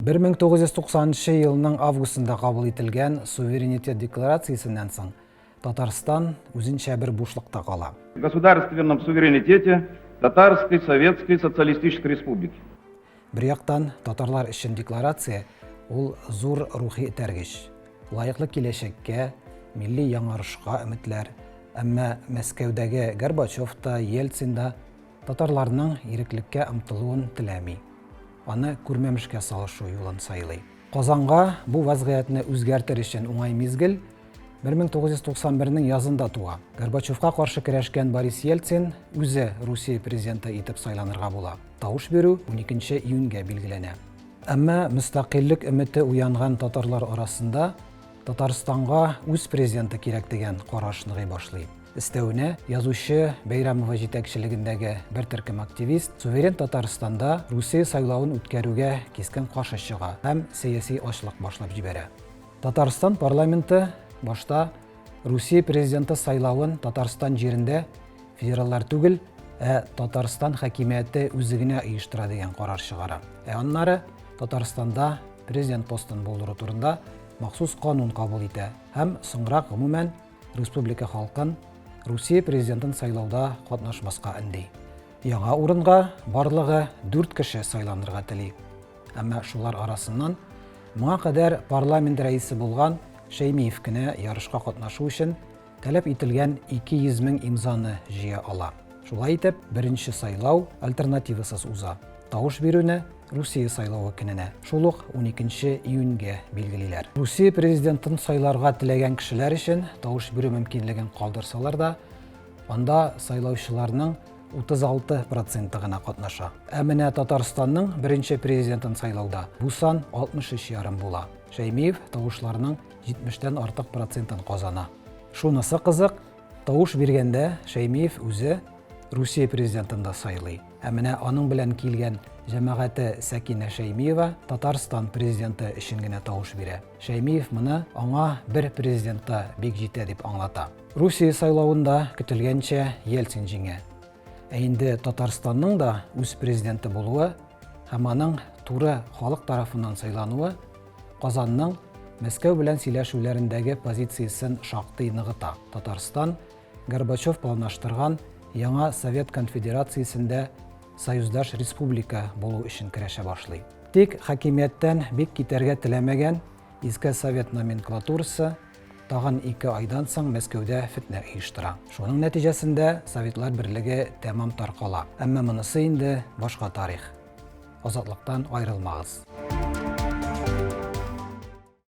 1990 нчы елның августында кабул ителгән Суверенитет декларациясеннән соң Татарстан үзенчә бер бушлыкта кала. Государственном суверенитете Татарской Советской Социалистической Республики. Бер яктан, татарлар өчен декларация ул зур рухи этәргеч, лаеклы киләчәккә, милли яңарышка өметләр. Әмма Мәскәүдәге Горбачев та, Ельцин да татарларның иреклеккә омтылуын теләми. Аны күрмәмешкә салышу юлын сайлый. Казанга бу вазгыятьне үзгәртер өчен уңай мизгел 1991 нең язында туа. Горбачевка каршы көрәшкән Борис Ельцин үзе Русия президенты итеп сайланырга була. Тавыш бирү 12 июньгә билгеләнә. Әмма мөстәкыйльлек өмете уянган татарлар арасында Татарстанга үз президенты кирәк дигән караш ныгый башлый. Өстәвенә, язучы Бәйрәмова җитәкчелегендәге бер төркем активист суверен Татарстанда Русия сайлавын үткәрүгә кискен каршы чыга һәм сәяси ачлык башлап җибәрә. Татарстан парламенты башта Русия президенты сайлавын Татарстан җирендә федераллар түгел, ә Татарстан хакимияте үзе генә оештыра дигән карар чыгара. Ә аннары Татарстанда президент постын булдыру турында махсус канун кабул итә һәм соңрак гомумән республика халкын Русия президентын сайлауда катнашмаска өнди. Яңа урынга барлыгы 4 кеше сайланырга тели. Әмма шулар арасыннан моңа кадәр парламент рәисе булган Шәймиев кенә ярышка катнашу өчен таләп ителгән 200 мең имзаны җыя ала. Шулай итеп, беренче сайлау альтернативасыз уза. Тавыш бирүне Русия сайлавы көненә, шул ук 12 июньгә билгелиләр. Русия президентын сайларга теләгән кешеләр өчен тавыш бирү мөмкинлеген калдырсалар да, анда сайлаучыларның 36 проценты гына катнаша. Ә менә Татарстанның беренче президентын сайлауда бу сан 63 ярым була. Шәймиев тавышларның 70-тән артык процентын казана. Шунысы кызык, тавыш биргәндә Шәймиев үзе Русия президентын да сайлый. Ә менә аның белән килгән җәмәгате Сәкинә Шәймиева Татарстан президенты өчен генә тавыш бирә. Шәймиев моны аңа бер президент та бик җитә дип аңлата. Русия сайлавында көтелгәнчә Ельцин җиңә. Ә инде Татарстанның да үз президенты булуы һәм аның туры халык тарафыннан сайлануы Казанның Мәскәү белән сөйләшүләрендәге позициясен шактый ныгыта. Татарстан Горбачев планлаштырган яңа Совет конфедерациясендә союздаш республика булу өчен көрәшә башлый. Тик хакимияттән бик китәргә теләмәгән иске совет номенклатурасы тагын ике айдан соң Мәскәүдә фетнә оештыра. Шуның нәтиҗәсендә Советлар Берлеге тәмам таркала. Әмма монысы инде башка тарих. Азатлыктан аерылмагыз.